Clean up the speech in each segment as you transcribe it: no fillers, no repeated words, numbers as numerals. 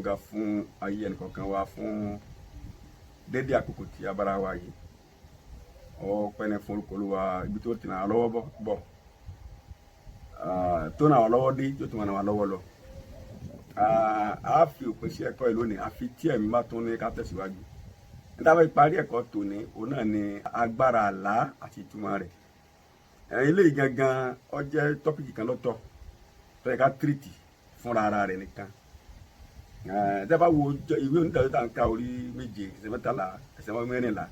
Ọlọ́run ga fún ayé ẹnìkọ̀ọ̀kan wa fún dédé àkókò tí a bára wa yìí. Ọpẹ́ ni fún orúkọ Olúwa, ibi tó ti ràn án lọ́wọ́ bọ̀, tó ràn án lọ́wọ́ dé, tó ti ràn án lọ́wọ́ lọ. A fi òpin sí ẹ̀kọ́ yìí lónìí, àfi tí ẹ̀mí bá tún ní ká tẹ̀síwájú. Níta bá parí ẹ̀kọ́ tòní, òun náà ni agbára àlá àti ìtumọ̀ rẹ̀. Eléyìí gangan, ó jẹ́ topic kan lọ́tọ̀ tó yẹ ká treat fúnra ara rẹ̀ nìkan. Tẹ́ bá wo ìwé onídàájọ́ tá à ń ka, orí 7, ẹsẹ̀ 13, ẹsẹ̀ 14,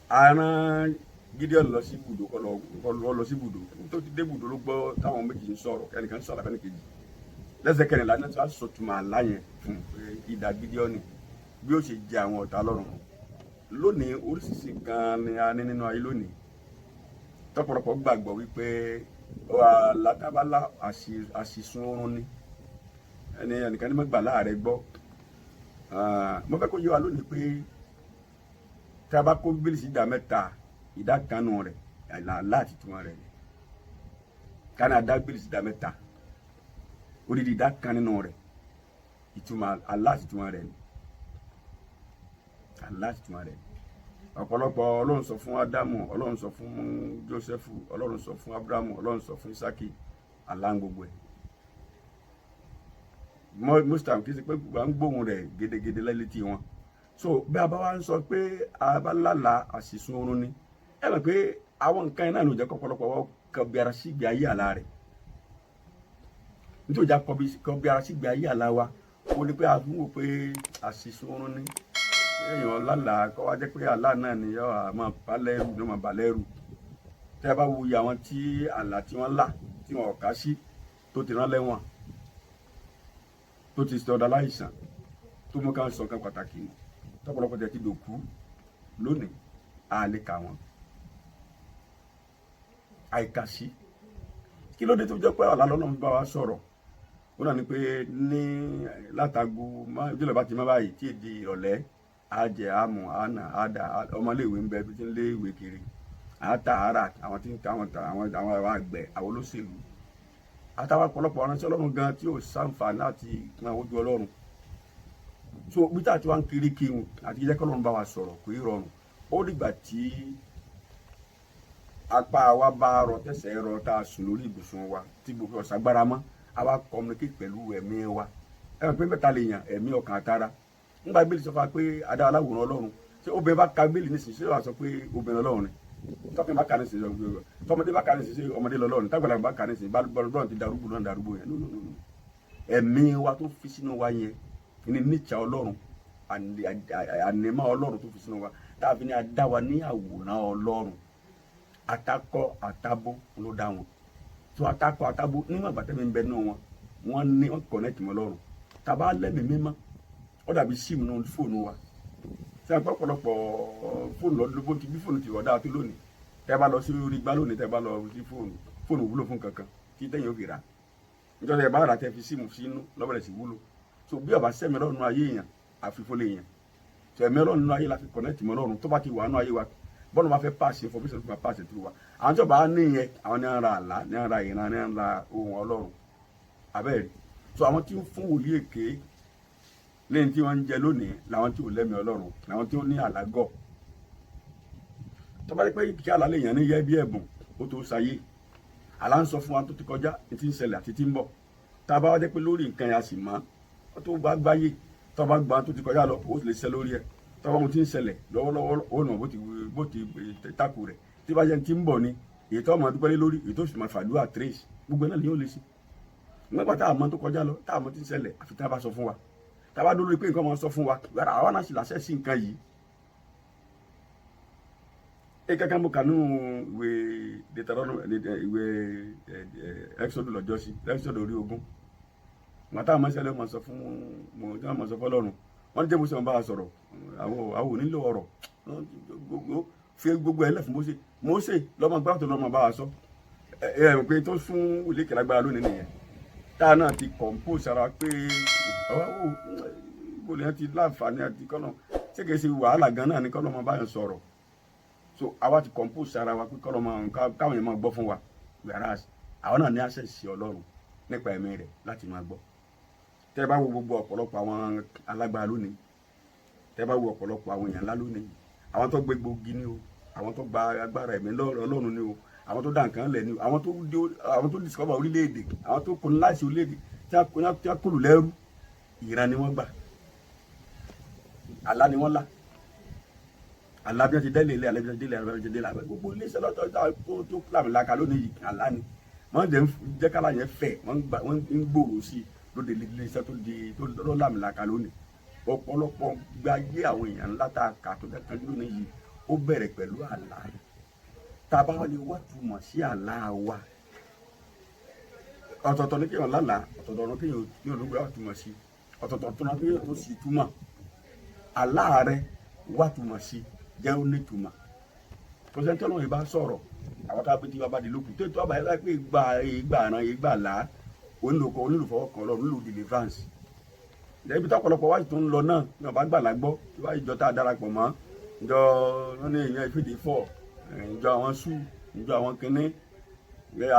a rán Gideon lọ sí ibùdó, kó lọ sí ibùdó. Tó ti dé ibùdó, ló gbọ́ táwọn méjì ń sọ̀rọ̀, ẹnìkan sọ̀rọ̀ àbẹ́ni kejì. Lẹ́sẹ̀ 14 ní wọ́n sọ tuma àlá yẹn fún idà Gideon, bí ó ṣe jẹ àwọn ọ̀tá Ọlọ́run. Lónìí, oríṣiríṣi nǹkan ni a ní nínú ayé lónìí. Tọ́pọ̀lọpọ̀ gbàgbọ́ wípé látàbálá àṣìsùn oorun ni ẹni ẹnìkan ní mọ́gbà láàrẹ gbọ́. Mo fẹ́ kó yé wa lónìí pé tí a bá kó Bíbélì sí ìdá 3, ìdá kan nù rẹ̀ àlá àti ìtumọ̀ rẹ̀ ni. Ká ní a dá Bíbélì sí ìdá 3, odidi ìdá kan nínú rẹ̀, ìtumọ̀ àlá àti ìtumọ̀ rẹ̀ ni, àlá àti ìtumọ̀ rẹ̀ ni. Ọ̀pọ̀lọpọ̀, Ọlọ́run sọ fún Ádámù, Ọlọ́run sọ fún Jósẹ́fù, Ọlọ́run sọ fún Ábúráhámù, Ọlọ́run sọ fún Ísákì, àlá ń gbogbo ẹ̀. Most time, kì í ṣe pé à ń gbóhùn rẹ̀ gédégédé létí wọn. So bí a bá wá ń sọ pé a bá lálàá, àṣìsùn oorun ni, ẹ mọ̀ pé àwọn nǹkan yẹn náà ló jẹ́ kọ́pọ̀lọpọ̀ wọ́n kọ bí ara sí ìgbé ayé àlá rẹ̀. Nítorí ìjà kọ bí ara sí ìgbé ayé àlá wa, ó ní pé a fún wò pé àṣìsùn oorun ni. Èèyàn lálàá, kọ́ wá jẹ́ pé àlá náà ni yọ àmọ́ balẹ̀rù ní ọmọ balẹ̀rù. Tẹ́ ẹ bá wo iye àwọn tí àlá tí wọ́n lá tí wọ́n kà sí, tó ti rán lẹ́wọ̀n, tó ti sọdọ̀ láìsàn, tó mú ká sọ nǹkan pàtàkì nù, tọ́pọ̀lọpọ̀ tẹ̀ ti dòkú lónìí, a lè kà wọ́n àìkàsí. Kí ló dé tó jẹ́ pé àlá lọ́nà ń bá wa sọ̀rọ̀? Ó náà ni pé ní látago ìjọba bá ti má báyìí tí èdè ìrọ̀lẹ́, á jẹ àmù àná àdá, ọmọléèwé ń bẹ bí tí ń lé ìwé kiri, àtà ara àwọn tí ń ta àwọn àwọn àgbẹ̀, àwọn olóṣèlú, àtàwọn ọ̀pọ̀lọpọ̀ aránṣẹ́ Ọlọ́run gan tí ò sáǹfààní láti pọn ojú Ọlọ́run. So bí tá a ti wá ń kiri kírun àti jẹ́ kọ́lọ́run bá wa sọ̀rọ̀, kò í rọrùn. Ó dìgbà tí apá wa bá rọ, tẹsẹ̀ rọ, tá a sùn lórí ibùsùn wa, tí gbogbo ọ̀sàgbára mọ́, a wá communicate pẹ̀lú ẹ̀mí wa. Ẹ mọ̀ pé mẹ́ta lè yàn: ẹ̀mí, ọkàn, àtara. Nígbà Bíbélì sọ fún wa pé adá aláwòrán Ọlọ́run, ṣé obìnrin bá ka Bíbélì nísìnyí, ṣé wàá sọ pé obìnrin Ọlọ́run ni? Tọkùnrin bá ka nísìnyí, tọmọdé bá ka nísìnyí, ṣé ọmọdé lọ́lọ́run? Tágbàlagbà bá ka nísìnyí, bọ́lọ́run ti darúgbó náà, darúgbó yẹn? No, no, no, no. Ẹ̀mí wa tó fi sínú wa yẹn ní níjà Ọlọ́run, ànímọ́ Ọlọ́run tó fi sínú wa, tá a fi ní adá wa ní àwòrán Ọlọ́run. Atakọ àtabo ló dá wọn tó atakọ àtabo. Níwọ̀n ìgbà tẹ́mi ń bẹ nínú wọn, wọ́n ní wọ́n connect mọ́ Ọlọ́run. Tàbá lẹ́mìí mímọ́, ó dàbí SIM nínú fóònù wa. Ṣé àpò ọ̀pọ̀lọpọ̀ fóònù lọ́dún bó ti bí fóònù ti ọ̀dà tó lónìí, tẹ́ bá lọ sí orí gbá lónìí, tẹ́ bá lọ sí fóònù, fóònù wúlò fún kankan tí tẹ́yìn ó fi rà. Nítorí ẹ bá rà, tẹ́ fi SIM sínú lọ́bẹ̀rẹ̀ sí wúlò. So bí ọba sẹ́mi Ọlọ́run ayé èèyàn, àfífólè èèyàn. So ẹ̀mí Ọlọ́run nínú ayé la fi connect mọ́ Ọlọ́run. Tó bá ti wà nínú ayé wa, bọ́ọ̀lù máa fẹ́ pass information tó máa pass through wa. Àwọn tí ọba ní yẹn, àwọn ní ń ra àlá, ní ń ra ìran, ní ń ra ohun Ọlọ́run abẹ́rẹ́. So àwọn tí ń fún wòlíì èké lẹ́yìn tí wọ́n ń jẹ lónìí làwọn tí ò lẹ́mìí Ọlọ́run, làwọn tí ó ní àlágọ̀. Tó bá dé pé kí àlá lè yàn ní yẹ bí ẹ̀bùn, ó tó sáyé. Àlá ń sọ fún wa tó ti kọjá, ní ti ń ṣẹlẹ̀ àti tí ń bọ̀. Tá a bá wá jẹ́ pé lórí nǹkan yẹn a sì mọ́, ó tó bá gbáyé, tó bá gba tó ti kọjá lọ, ó lè ṣe lórí ẹ̀. Tó bá mo ti ń ṣẹlẹ̀ lọ́wọ́lọ́wọ́, ó nà bó ti takò rẹ̀. Tí bá jẹ́ ti ń bọ̀ ni, èyí tó máa dúpẹ́ lé lórí, èyí tó sì máa fàdúrà trace, gbogbo náà ni yóò lè ṣe. Nígbà tá a mọ̀ tó kọjá lọ, tá a mọ̀ tí ń ṣẹlẹ̀, àfi tá a bá sọ fún wa. Tá a bá dúró pé nǹkan máa sọ fún wa, rárá, àwa náà sì láṣẹ sí nǹkan yìí. Ẹ kankan mo kà nínú ìwé Deuteronomy, ìwé Exodus lọ́jọ́ sí, Exodus orí 20. Wọn táwọn mọ́sálẹ́ máa sọ fún wọn, máa sọ fọlọ́run, wọ́n ní jẹ́ Mósè wọn bá a sọ̀rọ̀, àwọn ò nílò ọ̀rọ̀, fi gbogbo ẹ̀ lẹ̀ fún Mósè. Mósè lọ́mọ gbá tó lọ́mọ bá a sọ. Ẹ ẹ pé tó fún ìlékè lágbára lónìí nìyẹn, tá a náà ti compose ara pé bó lè ti láǹfààní àti kọ́nà, ṣé kìí ṣe wàhálà gan náà ni kọ́nà máa báyọ̀ sọ̀rọ̀. So àwa ti compose ara wa pé kọ́nà máa káwọn yẹn máa gbọ́ fún wa, whereas àwọn náà ní access sí Ọlọ́run. Nípa ẹ̀mí rẹ̀ láti máa gbọ́. Tẹ́ ẹ bá wo gbogbo ọ̀pọ̀lọpọ̀ àwọn alágbára lónìí, tẹ́ ẹ bá wo ọ̀pọ̀lọpọ̀ àwọn èèyàn ńlá lónìí, àwọn tó gbé gbòógì ni o, àwọn tó gba agbára ẹ̀mí lọ́rọ̀ Ọlọ́run ni o, àwọn tó dá nǹkan lẹ̀ ni o, àwọn tó discover orílẹ̀-èdè, àwọn tó colonize orílẹ̀-èdè, tí a kúrò lẹ́rú, ìran ni wọ́n gbà, àlá ni wọ́n lá. Àlá bí wọ́n ti délé ilé, àlá bí wọ́n ti délé, àlá bí wọ́n ti délé, gbogbo iléeṣẹ́ lọ́tọ̀ tó làmìlaka lónìí yìí, àlá ni wọ́n jẹ́. Jẹ́ kálá yẹn fẹ̀, wọ́n ń gbòòrò sí i lóde iléeṣẹ́ tó di tó làmìlaka lónìí. Ọ̀pọ̀lọpọ̀ gbáyé àwọn èèyàn ńlá tá a kà tó dẹ́kan lónìí yìí, ó bẹ̀rẹ̀ pẹ̀lú àlá. Tá a bá wà lè wá túmọ̀ sí àlá wa, ọ̀tọ̀ọ̀tọ̀ ní kéèyàn lálàá, ọ̀tọ̀ọ̀tọ̀ ní kéèyàn ló gbé wá túmọ̀ sí, ọ̀tọ̀ọ̀tọ̀ tó ní kéèyàn tó sì túmọ̀ àlá rẹ, wá túmọ̀ sí, jẹ́ ó ní túmọ̀. Kò sẹ́ni tí Ọlọ́run yìí bá sọ̀rọ̀. Àwọn tá a bí tí wàá bá di lókun tó tó bá yẹ pé ìgbà ìgbà àràn ìgbà là onílò onílò fọwọ́ kan Ọlọ́run, nílò deliverance. Ibi tó ọ̀pọ̀lọpọ̀ wáyé tó ń lọ náà ní ọba gbàlá gbọ́ tí wáyé ìjọ tá a darapọ̀ mọ́, ìjọ wọn ní ìyẹn ìfìdí fọ̀, ìjọ àwọn sú, ìjọ àwọn kínní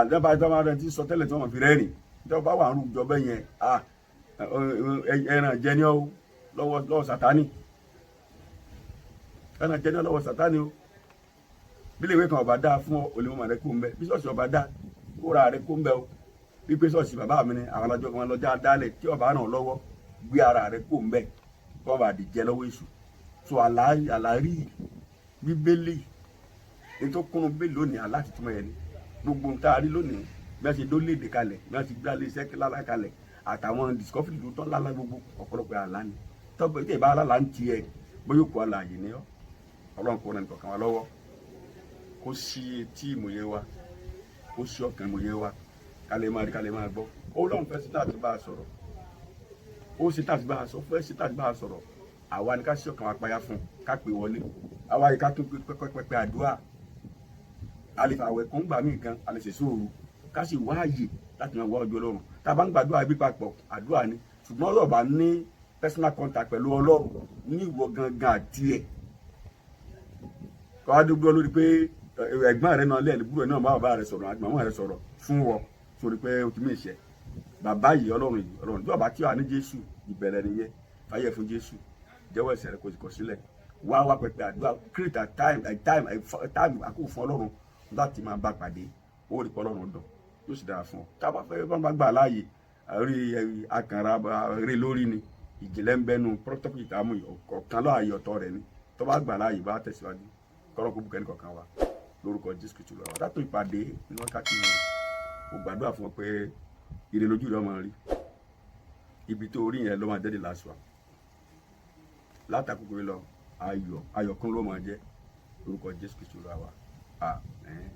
àdébà tó máa rẹ ti sọ tẹ́lẹ̀ tí wọ́n fi rẹ́rìn. Ìjọba wà ń rú ìjọba yẹn, ẹran jẹ ní ọ lọ́wọ́ lọ́wọ́ Sátánì, ẹran jẹ ní ọ lọ́wọ́ Sátánì o. Bí lèwe kan ọba dáa fún ọ, olè rẹ kó ń bẹ. Bí ṣọ́ọ̀ṣì ọba dáa, kóra rẹ kó ń bẹ o. Bí pé ṣọ́ọ̀ṣì bàbá mi ni àwọn alájọ kan lọ́jà dálẹ̀ tí ọba ràn lọ́wọ́, gbé ara rẹ kó ń bẹ, kó wọn bá di jẹ lọ́wọ́ èṣù. So àlárí Bíbélì ní tó kúnnú bẹ́ẹ̀ lónìí, àlá ti túmọ̀ yẹn ni. Gbogbo ń tá a rí lónìí, bí wọ́n ṣe dólédè kalẹ̀, bí wọ́n ṣe gbé alẹ́ iṣẹ́ lálá kalẹ̀, àtàwọn discovery tó tán lálá, gbogbo ọ̀pọ̀lọpọ̀ àlá ni. Tọ́pọ̀ tí ìbá alálà ń tiẹ̀ bóyá òkú alààyè ni ọ́. Ọlọ́run kò rẹ̀ nìkọ̀ọ̀kan wa lọ́wọ́, kó sí etí ìmòye wa, kó sí ọkàn ìmòye wa, ká lè máa rí, ká lè máa gbọ́. Ó lóun fẹ́ sí láti bá a sọ̀rọ̀, ó sì tàbí bá a sọ, fẹ́ sí tàbí bá a sọ̀rọ̀. Àwa ni ká sí ọkàn wa payá fún un, ká pè wọlé. Àwa yìí ká tún pẹpẹpẹ àdúrà, a lè fàwẹ̀ kún gbà mí gan, a lè ṣèṣe òru, ká sì wá àyè láti máa wá ọjọ́ Ọlọ́run. Tá a bá ń gbàdúrà bí papọ̀, àdúrà ni, ṣùgbọ́n Ọlọ́run bá ní personal contact pẹ̀lú Ọlọ́run ní ìwọ gangan àti ẹ̀ kọ́ á dúró lórí pé ẹ̀gbọ́n rẹ náà lẹ́ẹ̀lì búrò náà bá bàbá rẹ sọ̀rọ̀ àti màmá rẹ sọ̀rọ̀ fún wọ sórí pé o ti mí ìṣẹ́ bàbá yìí. Ọlọ́run yìí, Ọlọ́run bí ọba tí wà ní Jésù, ìbẹ̀rẹ̀ nìyẹn. Fàyẹ̀ fún Jésù, jẹ́wọ́ ẹ̀ṣẹ̀ rẹ, kò sì kọ̀ sílẹ̀, wá wá pẹpẹ àdúrà. Create a time àkókò fún Ọlọ́run láti máa bá pàdé. Ó rí pé Ọlọ́run dùn, yóò sì dára fún ọ. Tá a bá fẹ́ bá gbà láàyè rí akànra rí lórí ni ìjìnlẹ̀ ń bẹnu protocol ìtààmú ọ̀kan láàyè ọ̀tọ̀ rẹ̀ ni. Tó bá gbà láàyè, bá tẹ̀síwájú. Kọ́rọ́ kó bùkẹ́ nìkọ̀ọ̀kan wa lórúkọ Jésù Kristu lọ́wọ́ dátò ìpàdé ní wákàtí yìí. Mo gbàdúrà fún ọ pé ire lójú rẹ máa rí. Ibi tó rí yẹn ló máa jẹ́ the last one. Látàkùkù yìí lọ, ayọ̀ ayọ̀ kún ló máa jẹ́ lórúkọ Jésù Kristu lọ́wọ́ wa. Àmín.